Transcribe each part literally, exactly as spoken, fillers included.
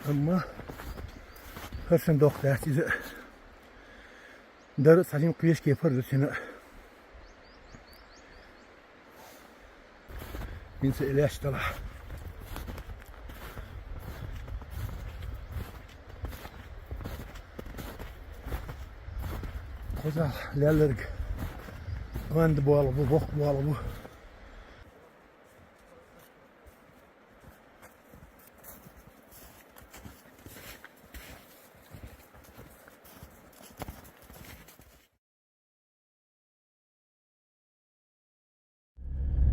Амма хӀара санна доккха дац иза. Дара цхьа жима кхеча кепара да цуьнан. ХӀинца и лаьтташ далахь. Кхузахь лелларг ганда болх бу, боккха болх бу.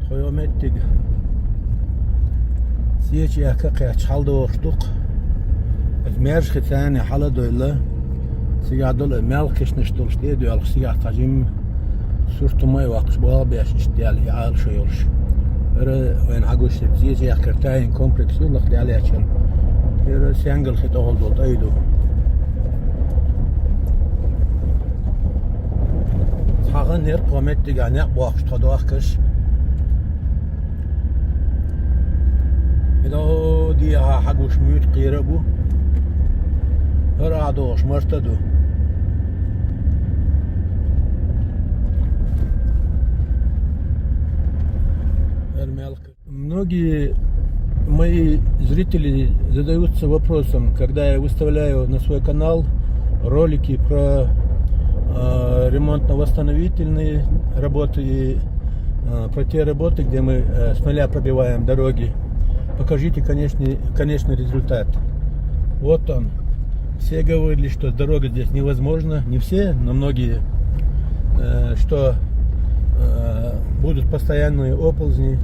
Тхо йола меттиг цӀечу аьхка кхаьчча хьаладогӀуш ду-кх. Аса маьрша хи царна хьала а довла, цигахь долу маьлхан кешнаш долуш тӀе а доьлхуш, цигахь цхьа жимма сурт хӀума а йоккхуш, болх беш иштта даьлла, и Ӏалашо йолуш. ХӀара вайна хьагуш дерг цӀечу аьхкара таина комплекс ю, лаха даьлла яьчун. ХӀара Сенгал хи тӀехула долу тӀай ду. Цхьа гӀан яра тхо меттигахь некъ бохкуш тхо дохкаш. И дӀо дехьа хьагуш муьтӀа кхера а бу. ХӀара а дохуш марта а ду. ХӀара мел Многие мои зрители задаются вопросом, когда я выставляю на свой канал ролики про э, ремонтно-восстановительные работы и э, про те работы, где мы э, с нуля пробиваем дороги. Покажите конечный, конечный результат. Вот он. Все говорили, что дорога здесь невозможна. Не все, но многие. Э, что э, будут постоянные оползни,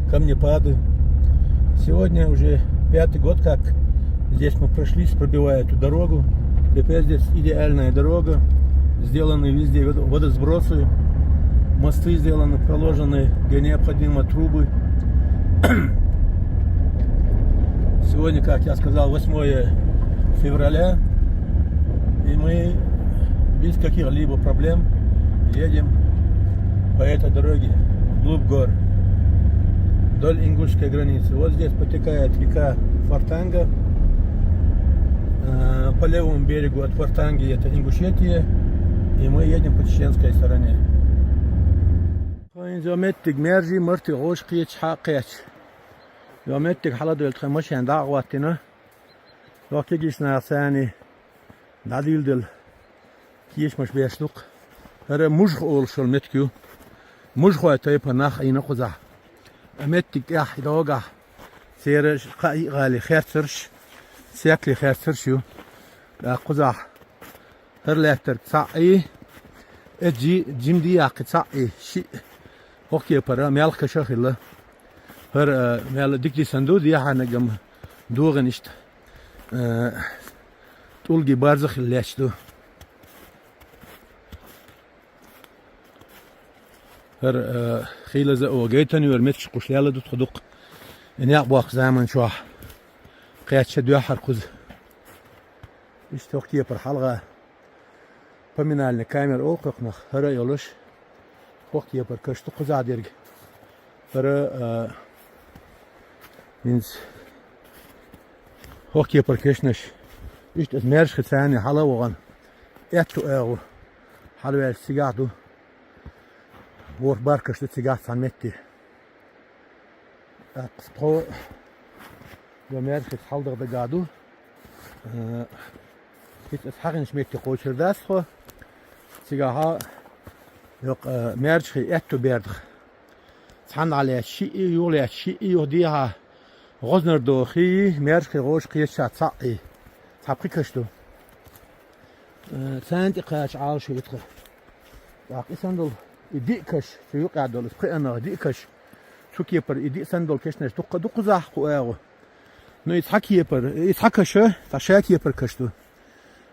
камнепады. Сегодня уже пятый год, как здесь мы прошлись, пробивая эту дорогу. Теперь здесь идеальная дорога. Сделаны везде вод- водосбросы. Мосты сделаны, проложены, где необходимо, трубы. Сегодня, как я сказал, восьмое февраля, и мы без каких-либо проблем едем по этой дороге вглубь гор, вдоль ингушской границы. Вот здесь протекает река Фортанга. Э, По левому берегу от Фортанги это Ингушетия, и мы едем по чеченской стороне. Хьо хӀинца йо меттиг маьржий, мартий гӀош кхеча хьа а кхаьчча. Йо меттиг хьала а довла тхайн машен дӀа а гӀоттина. Йо кегийчу наха царний дӀадийладелла кешамаш беш ду-кх. ХӀара Мужах олуш йолу меттиг ю. Мужахой тайпа нах Ӏийна кхузахь. А меттиг тӀехь, догахь, церан кхаа гӀали херцарш, секли херцарш ю. ТӀаккха кхузахь хӀара лаьттарг цхьаъ и, э, жи-, жимди яккхи цхьаъ и, шиъ. ХӀокху кепара мелха каша а хилла. ХӀара, э, мел дика дисан ду, дехьа нагам догӀина иштта, э, тӀулги барзах хилла лаьтташ ду. ХӀара, э, хийлаза а гайтан йора меттигаш кхуш лелла ду тхо дукха. И некъ боккху заман чохь кхаьчча дуьххьара кхуза. Иштта хӀокху кепара хьалха поминальный камера олу кхуьнах, хӀара а йолуш, хӀокху кепара каш ду кхузахь дерг. ХӀара, а, хӀинца хӀокху кепара кешнаш. Иштта аса маьрша хи царна хьала а вахана, аьтту агӀо хьалаваьлча цигахь ду. ВорхӀ-бархӀ каш ду цигахь цхьана метте. ТӀаккха тхо йо маьрша хица хьаладаха дагахь ду. Э, хица аса хьахинчу метте кхочур дац тхо. Цигахьа йоккха, э, маьрша хи аьтту бердах. Цхьанна лаьцна шиъ и, юха лаьцна шиъ и, юха дехьа гӀознар дохий, маьрша хи гӀош кхеча цхьаъ и. Цхьа пхи каш ду. Э, царна тӀе кхача Ӏалашо ю тхан. ТӀаккха и санна долу, и диъ каш, цу юкъахь долу, и пхиъаннах диъ каш, цу кепара и диъ санна долу кешнаш дуккха а ду кхузахь кху агӀо. Ну, и цхьа кепара, и цхьа каша, цхьа ша кепара каш ду.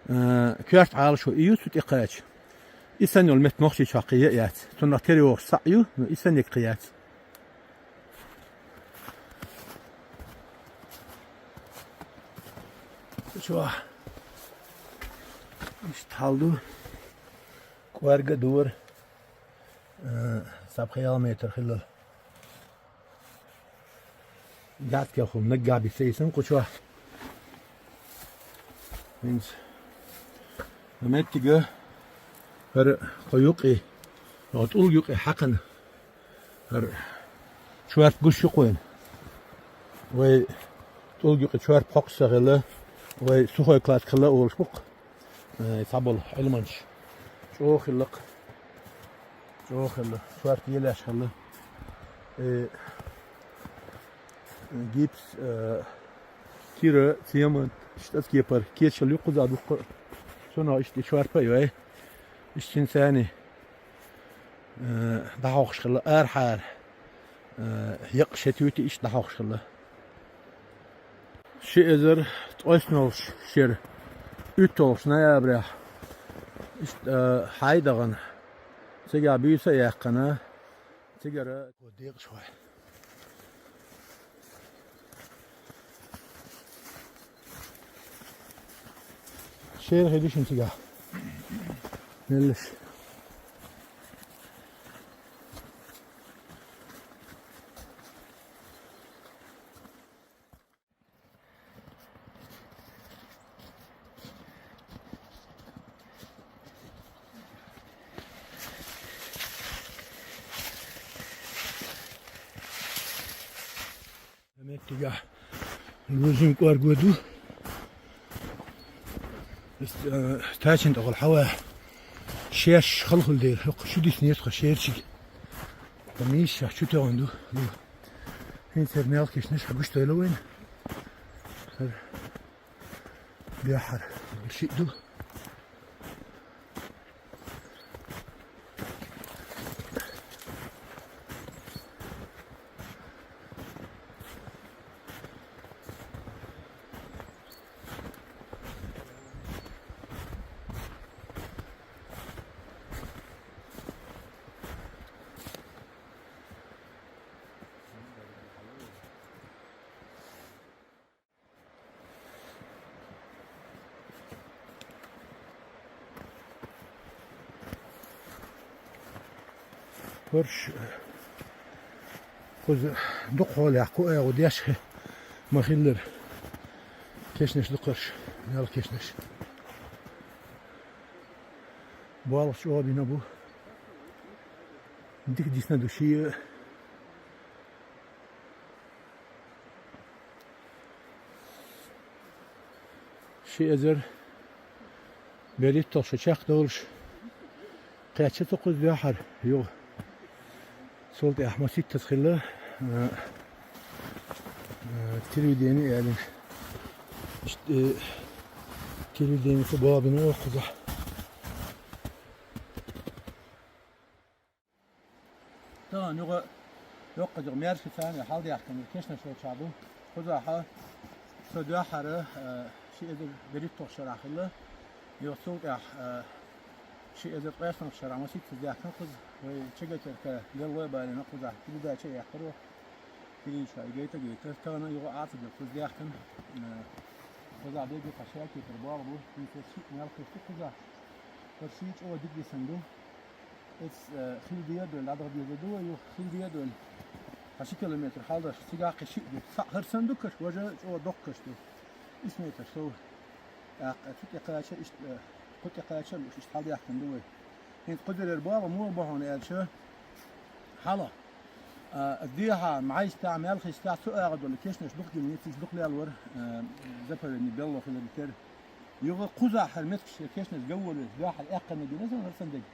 Э, коьрта Ӏалашо и ю цу тӀе кхача. И санна йолу метта Нохчийчохь кхин а яц. Цунах тера йогӀуш цхьаъ ю, ну, и санна кхин яц. Чо? Иштта хьал ду. КӀорга а дора. Э, схьа пхи-ялх метр хилла. Дацкехула наггахь бисса и санна кху чохь. ХӀинца меттига хӀара кхо юкъе, кхо тӀулг юкъе хьакхана, хӀара чорпа гуш ю кхоана. Вай тӀулг юкъе чорпа хьокхаш ца хилла, вай сухой кладка хилла олуш бу-кх, э, цхьаболу Ӏилманчаш. ЧӀогӀа хилла-кх. ЧӀогӀа хилла. Чорпа елаеш хилла. Э, гипс, э, кира, цемент, иштта цу кепара кечалла ю кхузахь дуккха а. Цунах иштта и чорпа а йой. Иштта цуьнца царна, э, дӀахьокхуш хилла арахьара, э, екъа шен туьйти иштта дӀахьокхуш хилла. Ши эзар ткъайоьсналгӀачу шеран уьтталгӀачу ноябрехь иштта, э, хьай дахана, цигахь буьйса а яьккхина, цигара декъашхой. Шера хир ю шуна цигахь. Меллаша. Меттигахь лужин кӀорго ду. Э, тачанна тӀехула хьава шераш халхалла дела, хӀокху шу диснера тхо шерчиг. Ткъа мийша чу тоьхна ду. ХӀинца хӀара мел кешнаш хьагуш дойла вайна. ХӀара дуьххьара шиъ ду. ХӀорш кхуза дукха хьолехь кху агӀо деш ма-хиллара. Кешнаш ду-кх хӀорш, мел кешнаш. Болх чӀогӀа бина бу. Дика дисна ду шиъ. Ши эзар берхӀитталгӀа шо чекхдолуш кхечча цу кхуза дуьххьара юха. Цул тӀаьхьа маситтаза хилла, а, а, телевидение а аьлла. Иштта, э, телевидение цу бабина кхузахь. Тахана юха йоккхаза маьрша царна хьалдаьхкина кешнаш йолчохь ду. Кхузахь со дуьххьара, э, ши эзар берхӀитталгӀачу шарахь хилла. Юха цул тӀаьхьа, э, ши эзар ткъайоьсналгӀачу шарахь маситтаза даьхкина кхуза. Вай чагатарка деллой балийна кхузахь передача а яьккхира. Киринча и гайта-гайта. Тахана юха Ӏацадерг кхуза даьхкина. Э, кхузахь дерг кхаша кепара болх бу. ХӀинца шиъ мел кхуьссу кхузахь. ХӀара шиъ чӀогӀа дика дисина ду. Эц, э, хила деза долу, дӀадала деза ду вай юха, хила деза долу. Хьан ши километр хьалдаш, цигахь кхин шиъ ду. Цхьаъ хӀара санна ду каш, важа чӀогӀа доккха каш ду. Исс метр сов. ТӀаккха цу тӀе кхача иштта, э, кху тӀе кхача лууш, иштта хьалдаьхкина ду вай. ХӀинца кхузарера бала муха бу хьуна аьлча, хьала, а, дехьа, мӀайстахь, мелхистахь цу агӀор долу кешнаш дукха гина, ницкъ дукха лелла вара, а, заповедник белло хилар тера. Юха кхузахь хӀара меттигаш кешнаш гаввале, дуьххьара эккхарна гина сан хӀара сан дерг.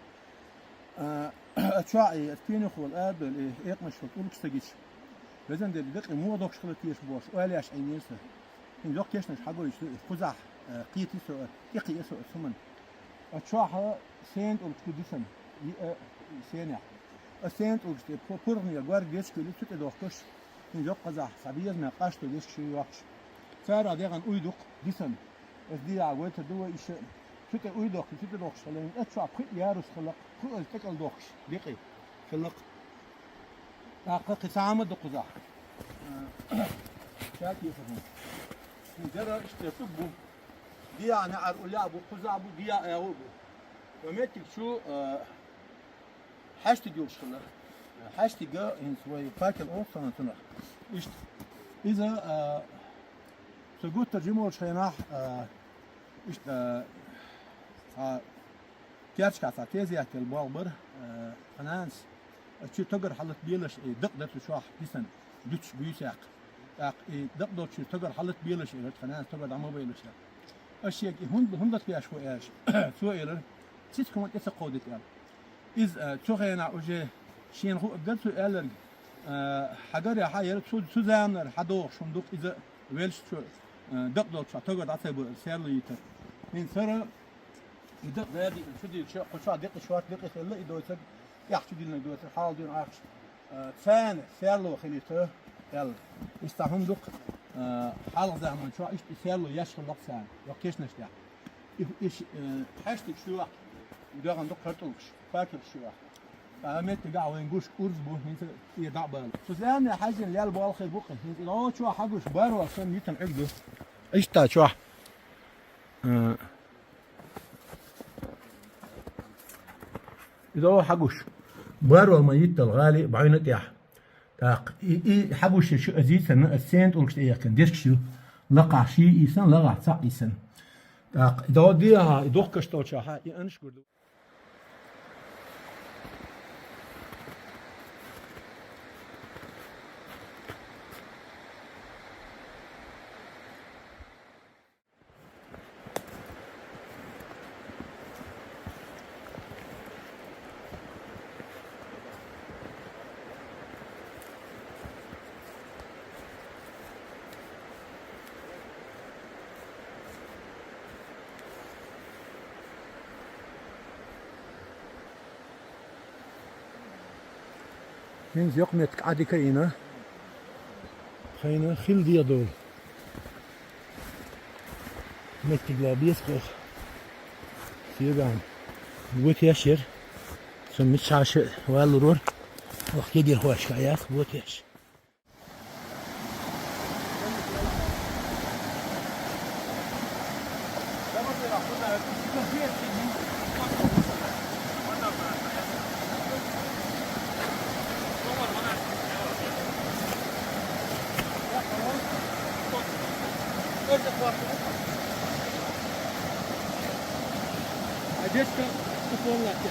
А, а чохь и, аса пенах волу арадойла, и экъамаш волу тӀулгаш ца гича, везан дерг дакъе муха доккхуш хила теша бохуш, ойла еш Ӏийна сан. ХӀинца йоккха кешнаш хьагойтуш ду, и кхузахь, а, кхетий со, тӀекхиъ со, аса хӀуманна. А чохь сенан тӀулгаш ду дисана, и, а, сенехь. А сенан тӀулгаш тӀе пу-, пургӀанера горга дечка хуьлу, цу тӀе дохкуш. ХӀинца йоккхазахь, цхьа безамехь къасто дечка шу йоккхуш. Цара дегӀан уй ду-кх дисана. Аса дийгӀа гойтур ду вай иша. Цу тӀе уй дохкуш, цу тӀе дохкуш хилла. Аса чохь пхи ярус хилла-кх, пхи аса тӀекӀал дохкуш, декъе хилла-кх. ТӀаккха кхин цхьа хӀума ду кхузахь. Э, ша кехат хӀума. Хьин дара иштта цуьнан бу. ДегӀа неӀар уллехь а бу, кхузахь а бу, дегӀа агӀо а бу. Ва меттиг чу, э, хьаьштиг йолуш хилла. Хьаьштига хӀинца вай факел олу цунах. Иштта. Иза, а, со гуттар жима волчу хенахь, а, Иштта, цхьа керчахь цхьа тезет яьлла болх бара, э, тха нанас. Ас чу тагар хьалатта белаш, э, дакъа дар цу чохь, хӀинца, дуьташ буьйсакх. ТӀаккха и дакъа долчу чуьра тагар хьалатта белаш, элира тха нанас, тагар дӀа ма байлаш, аьлла. Ас шега и хӀунда, хӀунда латта беш ву аьлча, цо элира, цициг хӀуманна тӀе ца кховдийта, аьлла. Иза, э, цу хенахь уже шена хуур дара цо аьлларг, э, хьан гара яхьа яра цу, цу заманара хьадогӀуш хӀума ду-кх иза, веллачу, э, дакъа долчохь тагар дӀа ца баар, серло йитар. ХӀинца хӀара и дакъа дӀадиъна чу дилча, кху чохь декъий шорта, декъий хилла и доцург, тӀехь чу диллинарг доцург, хьалха дуьйна Ӏохкуш, э, царна серло хилийта, аьлла. Иза цхьа хӀума ду-кх, э, хьалха заманчохь иштта и серло еш хилла-кх царна, йоккхачу кешнаш тӀехь. И, и ш-, э, хьаштиг чу йохку, и доьгӀна ду-кх хӀара тӀулгаш, факелаш чу йохку. Ткъа меттигахь вайн гуш урс бу, хӀинца тӀера дӀа а бала. Цу заманахь хьаьжжина лелла болх хир бу-кх, хӀинца и дӀо чохь хьагуш барвала санна йитина Ӏуьрг ду. Иштта чохь. Э, и дӀо хьагуш. Барвала ма йиттал гӀали а, бӀаьвна тӀехь. ТӀаккха и, и хьагуш ю ас дийцарна, ас церан тӀулгаш тӀеэхкина дешкаш ю, лакхахь ший ийсан, лагӀахь цхьаъ ийсан. ТӀаккха и дӀо дехьа, и дохкаш долчохь, и анаш гур ду. ХӀинца йоккха меттиг Ӏадика а йина, тхайна хила дегӀ долу меттиг ло беза кху. Сегахь вотеш яра. Цунна мичхьа ша валлур вара. Ваха кегирхошка яц вотеш. А дечка купон латте.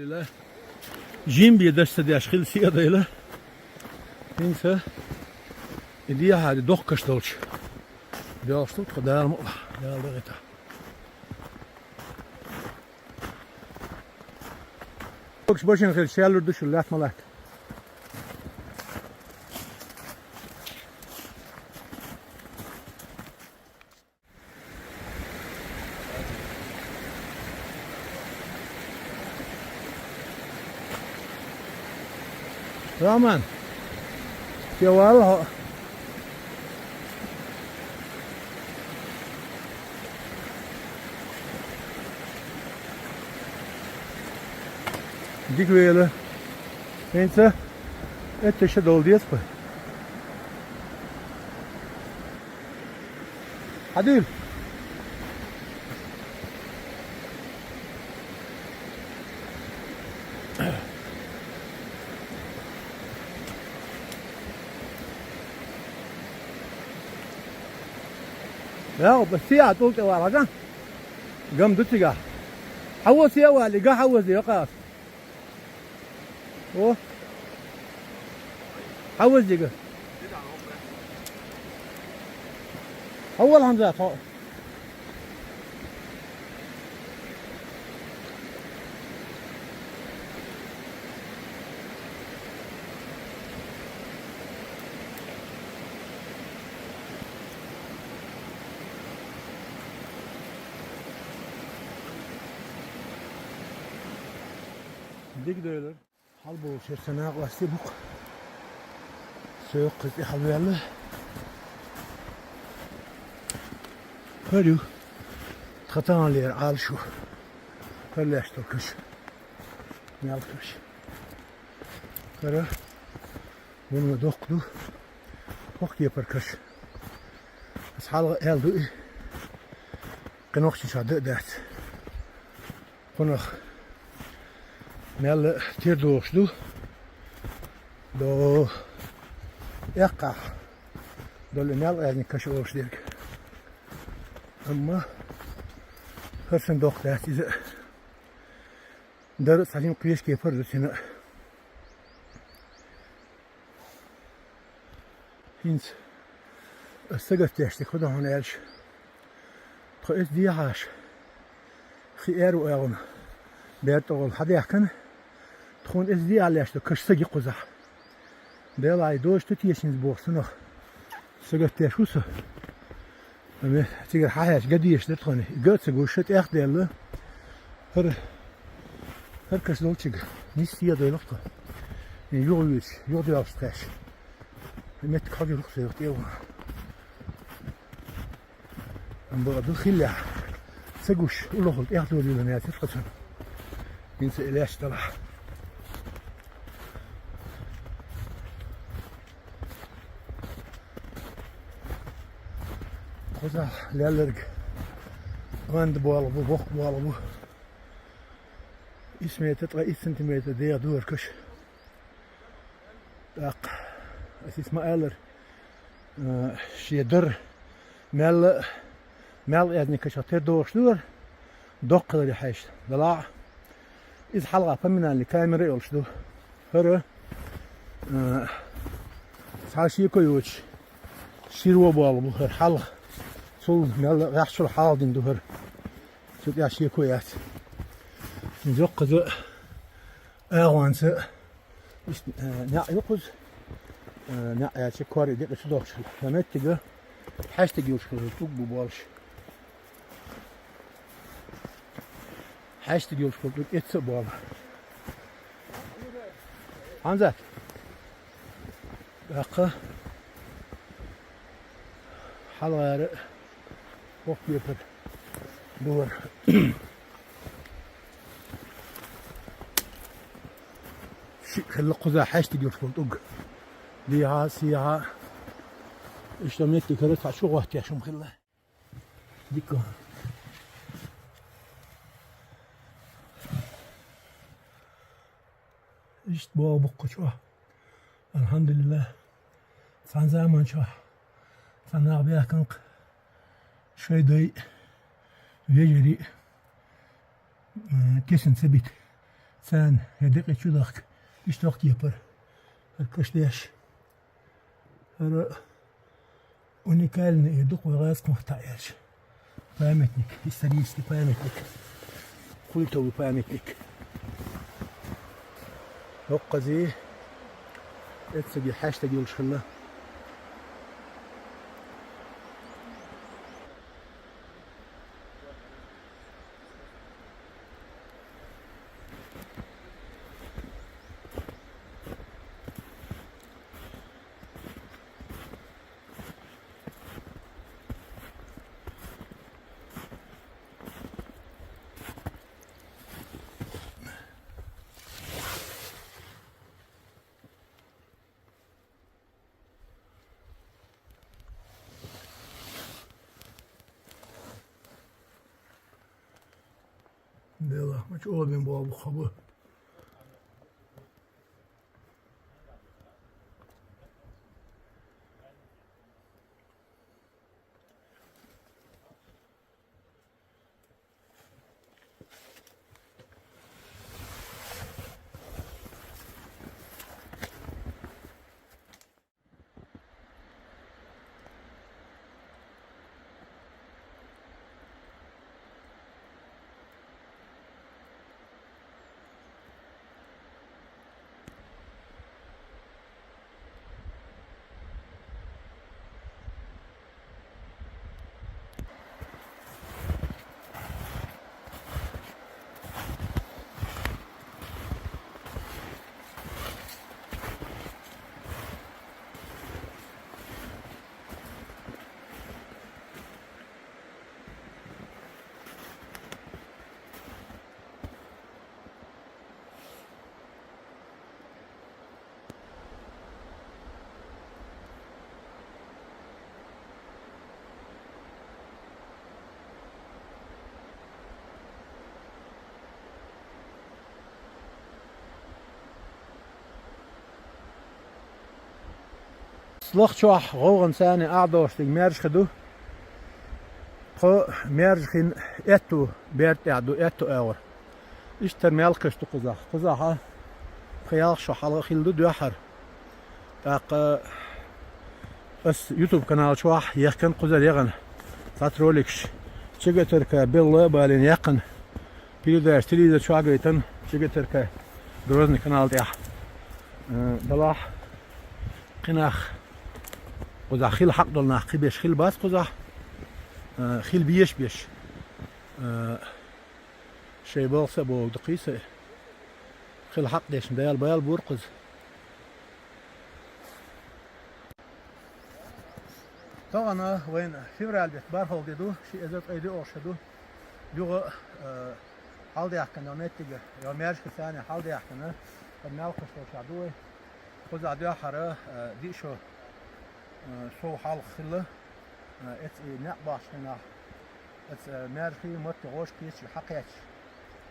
Алхьамдулиллах. Жимбе даш ца деш хила сиа дайла. ХӀинца и дехьа де дохкаш долчу. Делаш ду тхо Дала ма, Дала дагӀита. Бокш башин хир шаьллур ду шу лаьтта ма лаьтта. Роман, чевал хьо. Дика вела. ХӀинца этташа долу деза-кх. Хьадуьйла. Яу, ба сиа тӀул тӀе вала хьажа. Гам ду цигахь. Хьан ву сиа вали, га хьан ву зе, йокъа ас. О. Хьан ву зе га? Хьан ву, Хьамзат, хьо? Дика девлар. Хьалболуш хӀара сан накъостий бу-кх. Со йоккхаза тӀе хьалаваьлла. ХӀара ю тха таханлера Ӏалашо. ХӀара лаьш долу каш. Мел каш. ХӀара вуно доккха ду. ХӀокху кепара каш. Аса хьалха аьлла ду и. Кхин нохчийчохь дан а дац. Кхунах мелла тера догӀуш ду. До эккхахь долу мел аьзниг каш олуш дерг. Амма хӀара санна доккха дац иза. Дара а цхьа жима кхечу кепара ду цуьнан а. ХӀинца аса сагатдеш дика хӀун ду хьуна аьлча, тхо эцу дехьаша хи аьрру агӀона бер тӀе гӀолла хьадаьхкина, тхуна эцу дехьа лаьш ду каш саги кхузахь. Делахь и дожа ду теша хӀинца боху цунах. Сагатдеш ву со. Аме, цигара хьахьаьрча ган дезаш дара тхуна. И ган а ца гуш, тӀех а даьлла, хӀара, хӀара каш долчуьнга нисса а дойла тхо. И юха вуьйцуш, юха доьлхуш тхаьш. Меттиг хьогур ву-кх соьга тӀе а вахана. Амма бакъ ду хиллехь, ца гуш, уллохула тӀех долийла яцара тхо цунна. ХӀинца и лаьш далахь. Кхузахь лелларг гонда болх бу, боккха болх бу. Исс метр, ткъа итт сантиметр деха ду хӀара каш. ТӀаккха аса иза ма-аллара, а, шен дар мелла, мел аьзниг кашах тера догӀуш ду хӀара, доккха хиларе хьаьжча. Делахь а, иза хьалха поминальный камера а йолуш ду. ХӀара, а, цхьа шеко йоцуш, шира вон болх бу хӀара хьалха. Цул мелла гӀеххьачул хьалха дина ду хӀара. Цу тӀехь шеко яц. Йоккхаза агӀонца иштта, э, неӀ ю кхуза. Э, неӀ яьлча, кор и декъий чу дохуш хилла. Сан меттига хьаьштиг йолуш хилла, тӀуг бу болуш. Хьаьштиг йолуш хилла, тӀуг эцца а болу. Хьанзат. ТӀаккха хьалхара хӀокху кепара бухара. Шиъ хилла кхуза хьаьштиг йолуш болу тӀуг. Дехьа, сехьа. Иштта меттиг хилла, цхьа чу гӀоттеш хӀума хилла. Дика. Иштта боху буккхачу. Алхьамдулиллах. Цхьана заманчохь цхьа нах баьхкина-кх шайн дай, вежарий, м, кешан ца бита. Царна хӀара декъий чу дахка, иштта вахтепара хӀара каш деш. ХӀара уникальный эр ду-кх вай гӀазкхийн маттахь аьлча. Памятник, исторический памятник, культовый памятник. ХӀокхузий эццигий хьаьштиг йолуш хилла. Делахь ма чӀогӀа бен боху хаба. Лохчохь гӀовгӀан царна Ӏадош дерг маьржа хи ду. Кхо маьржа хин аьтту берд тӀехь ду, аьтту агӀор. Иштта мел кхаш ду кхузахь. Кхузахьа кхин ялх шо хьалха хилла ду дуьххьара. ТӀаккха ас YouTube канал чохь яхкан кхузара яхана цхьацца роликаш. Чигатарка белла балийна яьккхина. Передача телевизор чохь гайтан Чигатарка Грозный канал тӀехь. Э, далахь кхин нах кхузахь хила хьакъ долу нах кхин беш хила бац кхузахь. Э, хила беш беш. Э, шайн балха а богу дукхий са. Хила хьакъ дешна Дала бала бура кхуза. Тахана вайн февраль бетта бархӀалгӀа де ду, ши эзар ткъе диъ оха ду. Юха, э, хьалдаьхкина йо меттига, йо маьржа хи царна хьалдаьхкина, тхан мел кхаш долчохь ду вай. Кхузахь дуьххьара, э, диъ шо, э, шо хьалха хилла, э, эца и некъ бахчанах, эца, э, маьржа хи матте гӀош кхечи хьакхаьчча,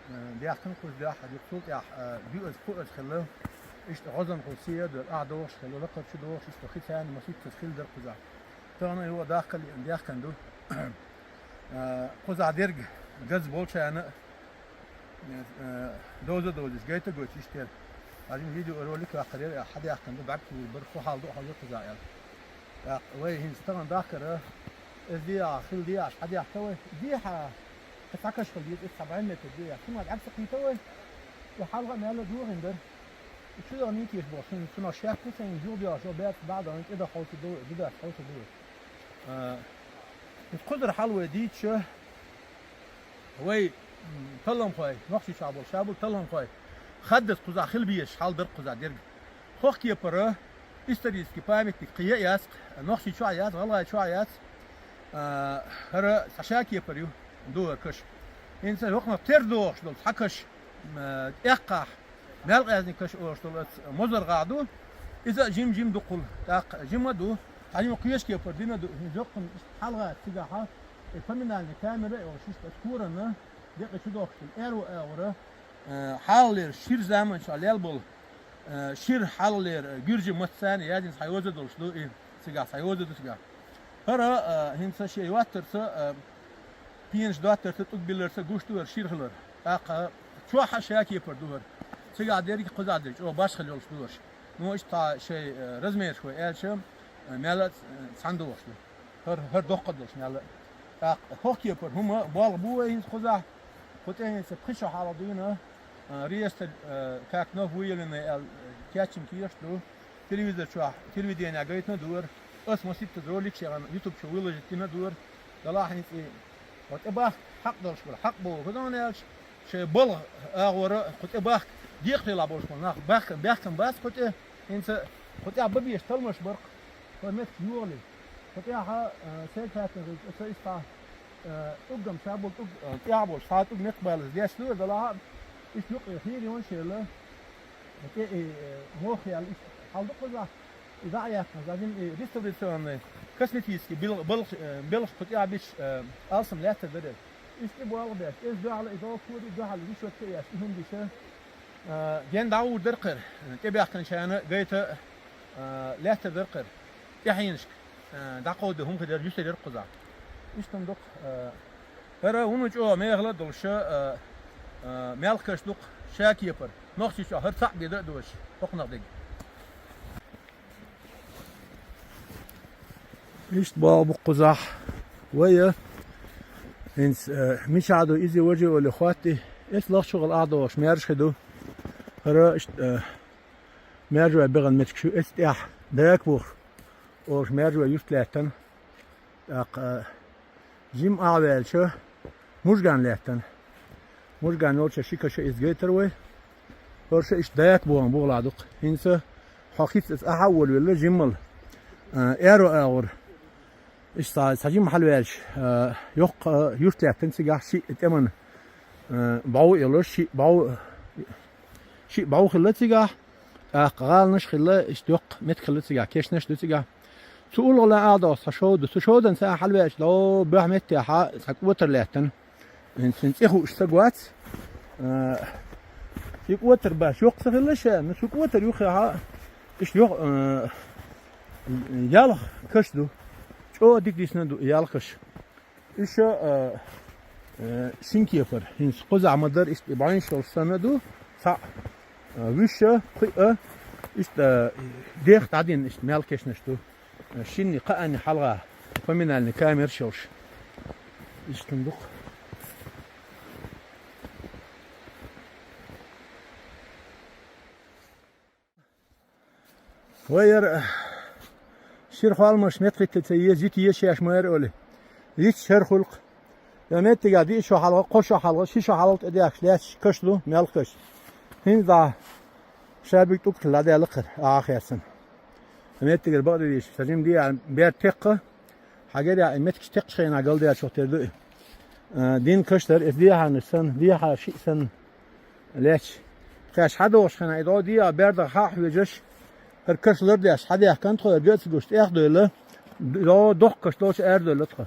э, бехкан кхуза дуьххьара, юха цул тӀехь, э, юъаза, кхуъаза хилла, иштта гӀозан кхуза сий а доьлла, ахь дохуш хилла, лакхара чу дохуш, иштта хи царна маситтаза хилла дара кхузахь. Тахана юха дахкал лиъна дехкан ду. Э, кхузахь дерг газа болчарна, э, доза дозаш гайта гойту иштта. Хьажин видеоролик ваккхар яра, хьадаьккхина ду, бӀаьрг хӀур бара, хӀун хьал ду, хьал ю кхузахь аьлла. ТӀаккха вай хӀинца тахана дахкара, эс дехьа, хила дехьа, хьадаьккха вай. Дехьа, кхин цхьа каш хила деза, иза цхьа бӀаьммета дехьа. Цунах бӀаьрг ца кхийта вай. И хьалха а мел а дохийна дара. И чу даха нийтеш боху, шуна, шуна шаьш ду сайн, юха доьгӀуш, баьрца дӀа а дахана, тӀе даха хьовсур ду, дидас хьовсур ду. А, иза кхузара хьал вай дийцича, вай, м, талламхой, Нохчийчохь болу ша болу талламхой, хаддаза кхузахь хила безаш хьал дара кхузахь дерг. ХӀокху кепара исторический памятник кхин а яц, Нохчийчохь яц, ГӀалгӀайчохь яц, а, хӀара цхьа ша кепара ю, ду хӀара каш. ХӀинца хӀокхунах тера догӀуш долу цхьа каш, м, тӀекхахь, Мел къаьзни каш олуш долу оцу МозаргӀахь ду. Иза а жим-жим ду кхул. ТӀаккха жима а ду. Цхьа юкъа кхечу кепара дина а ду. ХӀинца йоккхунна иштта хьалха цигахьа, и поминальный камера а йолуш, иштта оцу коранна декъе чу дохкуш долу аьрру агӀора, э, хьалхалера шира заманчохь лел болу, э, шира хьалхалера гуьржийн маттаца яздина цхьа йоза долуш ду и. Цигахь цхьа йоза ду цигахь. ХӀара, а, хӀинца шен йоттарца, а, пенаш доттарца, тӀулг билларца гуш ду хӀара шира хилар. ТӀаккха чохь а ша кепара ду хӀара. Цигахь дерг, кхузахь дерг, чӀогӀа башха хила йолуш ду хӀорш. Ну, иштта шайн, а, размераш вай аьлча, а, мел а, а, цхьаьна догӀуш ду. ХӀара, хӀара доккха долуш мел а. ТӀаккха хӀокху кепара хӀума болх бу вай хӀинца кхузахь. Кху тӀе хӀинца пхи шо хьалха дуьйна, а, реестр, а, как ново выявленный аьлла, а, кечйина кехат ду. Телевизор чохь, телевиденехь гайтина а дора. Ас маситтаза ролик шайгӀан YouTube чу выложить дина а дора. Далахь хӀинца и, хьо тӀебахка хьакъ долуш бара. Хьакъ боху хӀун аьлча, шайн балха агӀора кху тӀебахка декхарийлахь болуш бара. Нах баьхкина, баьхкина бац кху тӀе. ХӀинца кху тӀехь бан безаш талламаш бара-кх, хӀара меттиг йогӀале. Кху тӀехьа, а, сел хаьттина хилча, аса иштта, а, тӀуггам ша болу тӀуг, а, тӀехь болуш, цхьа тӀуг меттахбалаза деш ду, далахь а, иштта юкъе хийра йонаш елла, тӀе и, э, мох яьлла, иштта хьал ду кхузахь, и дӀа а яьккхина, зажим и реставрационный, косметический бил-, балгаш, э, белхаш кху тӀехь бича, э, алсам лаьттар дара. Иштта и болх беш, иза дуьхьал и доккхури, дуьхьал решетка а еш, и хӀума диша, э, ген дӀагӀур дара кхера, тӀебаьхкинчарна гайта, э, лаьттар дара кхера, тӀаьхьенашка, э, дӀакховда хӀума хир яра, юьсур яра кхузахь. Иштта ду-кх, э, хӀара хӀума чӀогӀа мехала а долуша, а, а, мел каш ду-кх ша кепара. Нохчийчохь хӀара цхьаъ бен дан а доцуш, хӀокхунах дерг. Иштта болх бу кхузахь. Вай а, хӀинца, а, мичахь ду иза важа олий хоттий, эс лахчугӀал ӀадогӀуш маьржа хи ду. ХӀара иштта, а, маьржа вай бегӀан меттигаш ю, эс тӀехь Дакбух олуш маьржа вай юрт лаьттана. ТӀаккха, а, жим ахьаваьлча, Мужган лаьттана. Мужган йолча ши каша иза гайтара вай. ХӀорша иштта Дакбухан бухалахь ду-кх. ХӀинца хьо хица аса ахьа а волавелла жиммал, а, аьрру агӀор. Иштта цхьа, цхьа жим хьалаваьлча, а, йоккха, а, юрт лаьттана цигахь шиъ тӀеман, а, бӀов а йолуш, шиъ бӀов, шиъ бӀов хилла цигахь. ТӀаккха гӀаланаш а хилла, иштта йоккха меттиг хилла цигахь, кешнаш а ду цигахь. Цу уллехула ӀадогӀуш цхьа шовда ду. Цу шовданца хьалаваьлча, дӀо боьхна меттехьа цхьа кӀотар лаьттана. ХӀинца цӀе хууш стаг вац. А, и кӀотар баш йоккха ца хилла ша, ну, цу кӀотар юххехьа, иштта йо-, а, Ялх каш ду. ЧӀоагӀа дика дисна ду ялх каш. Уьш, э, э, шин кепара, хӀинца кхузахь ма-дарра, иштта бӀаьнаш йолуш санна ду, цхьаъ, э, вуьш, кхин а, иштта, э, дех дӀадина, иштта мел кешнаш ду. Э, шинна кхаанна хьалха поминальный камераш йолуш. Иштта ду-кх. Вай яра шира холмаш меттахӀитта ца еза, йита еза шаьш ма яра олий. Йита шера хуьлу-кх. Я меттигехь диъ шо хьалха, кхо шо хьалха, ши шо хьалха тӀедехкаш лаьтташ каш ду, мел каш. ХӀинца дӀа ша биг тӀулг хилла дӀадаьлла кхара, ахьа хессана. Я меттигара бакъдерг дийша, сан жима дехьа бер текха, хьагара и меттигаш текхачу хенахь галдаьллачух тера ду и. А, дин каш дара, иза дехьарнаш санна, дехьа шиъ санна лаьтташ. Тхаьш хьадогӀуш хенахь, и дӀо дехьа бердах хьа а хьоьжуш, хӀара каш лардеш, хьадаьхкина тхо, хӀара герца гуш тӀех а девлла, дӀо доккха каш долчу арадевлла тхо.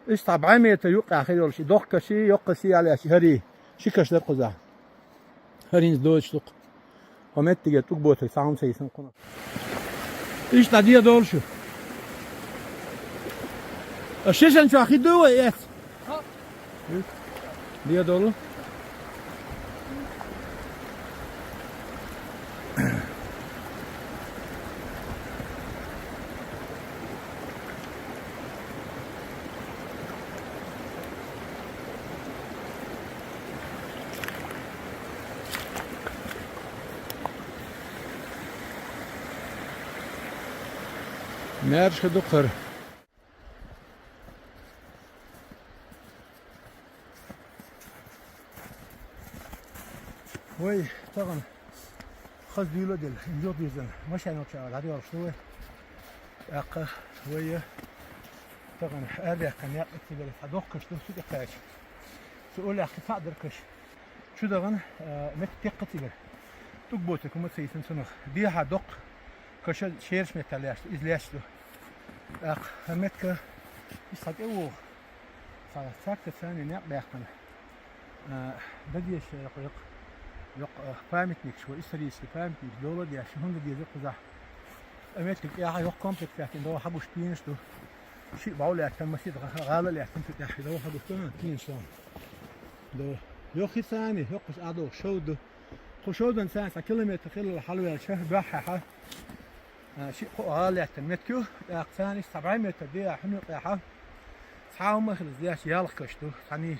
Иштта цхьа бӀе метр юккъехь хир йолуш, и доккха каш, йоккха каш ялеш, хӀара ши каш дара кхузахь. ХӀара хӀинца доцуш ду-кх. Хьо меттиге тӀулг боцург цхьа хӀума ца йисина кхунах. Иштта дӀадедолу шу. Ас шишан чохь хи ду вай эцна? Дедолу. Маьрша хи ду-кх хӀара. Вай, тахана хаза дуьйла а делла, юха дезна, машина чохь дӀадоьлхуш ду вай. ТӀаккха вай тахана арадаьккхина некъ цигара цхьа доккха каш ду, цу тӀе кхача. Цу уллехь кхин цхьаъ дара каш. Чу дахана, а, метта текха цигара. ТӀулг боцург хӀума ца йисина цунах. Дехьа доккха каш шераш меттехь лаьтташ ду, иза лаьтташ ду. ТӀаккха хӀара метка иза цхьа тӀе а вогӀу. Цхьа цхьаьнгга царна некъ баьккхина. А, дан деза шайн йоккха, йоккха, йоккха, а, памятникаш вай, исторический памятникаш дола а деш, хӀунда деза кхузахь. А меттиг тӀехь йоккха комплекс лаьттина, догӀу хьагуш пенаш ду. Шиъ бӀов лаьттина, масийтта гӀа-, гӀала а лаьттина, цу тӀехь догӀу хьагуш пенаш ду. Ду. Йоккха хи царна, йоккхачу а догӀу шов ду. Кху шовдан царна цхьа километр хиллал хьалаваьлча, дуьххьехьа, а, шиъ-кхоъ гӀала лаьттина меттиг ю, тӀаккха царна иштта цхьа бӀе метр дехьа хьуьнуьйкъехьа, цхьа хӀума хилла лаьтташ ялх каш ду, цхьаьний,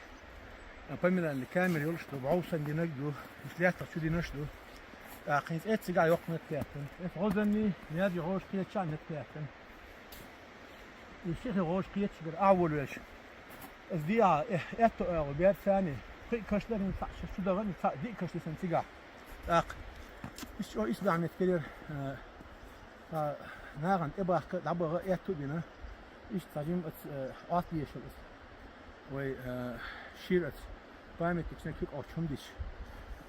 а, поминальный камера йолуш ду, бӀов санна динарг ду, иштта лаьттах чу динарш ду. ТӀаккха хӀинца эццигахь йоккха метка лаьттина. Эцу гӀозанний, маьржа гӀожа кхетачохь метка лаьттина. И ши хи гӀожа кхетачуьнгара ахь волавелча, аса дехьа, э, аьтту агӀо бер царний, кхин а каш дара, хӀинца цхьаъ шу дахана, цхьаъ диъ каш дисна цигахь. ТӀаккха иштта чӀогӀа исбаьхьа метка яра, э, цхьа нахана тӀебахка, дӀабаха аьтту а бина, иштта цхьа жима аца, э, Ӏоттадешал аса. Вай, э, шира аца памятникашна куьг Ӏотташ хӀума дича,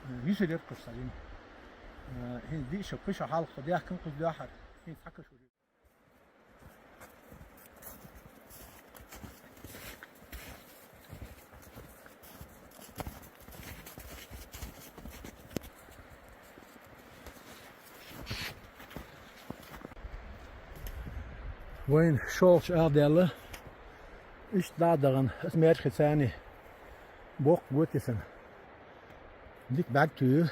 э, юьсур яра кхуза цхьа жима. Э, хӀинца диъ шо, кхин шо хьалха тхо даьхкина кхуза дуьххьара. ХӀинца цхьа каш ву. Вайна шолгӀачу агӀо даьлла, иштта дӀа а дахана, аса маьрша хи царний боккха го тесна. Дика бӀаьрг туьйхира.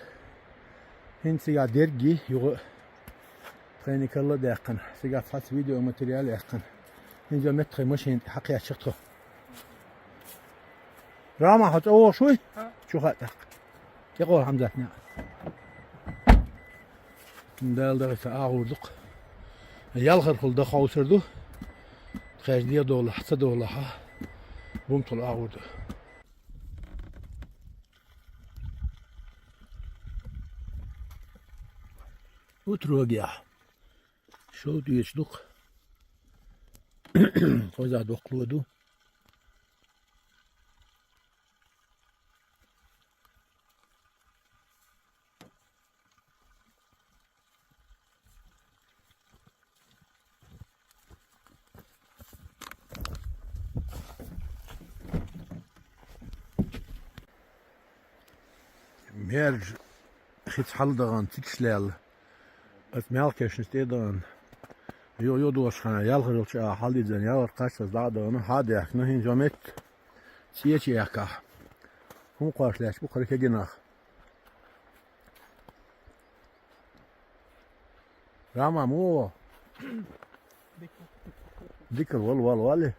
ХӀинца цигахь дерг а йи, юха а тхайна карла а даьккхина, цигахь цхьацца видеоматериал а яьккхина. ХӀинца метта тхайн машина тӀе хьакхаьчча тхо. Рама, хьо цӀа вогӀуш вуй? Чу хаьа тӀаккха. ТӀекъовла, Хьамзат, неӀ. Дала даха ца агӀор ду-кх. Ялхархула даха хьовсур ду. Тхаьш дехьа долахь, ца долахь, бумтула агӀор ду. Утрогехь шовда оьцуш ду-кх. Кхузахь доккхало ду. Маьржа хица хьаладахана, цигаш лаьлла, аса маьлхан кешнаш тӀе а дахана, Йо, йо, дош хана, ялхаралча а хьалдиззан, ялхар кхаччалца дӀа а дахана, хьа а даьхкина, хӀинца жо метта цӀечи яьккха. ХӀун кхош лаьтташ бу хӀара кегий нах? Рама, муо? Дика, вал, вал, вали.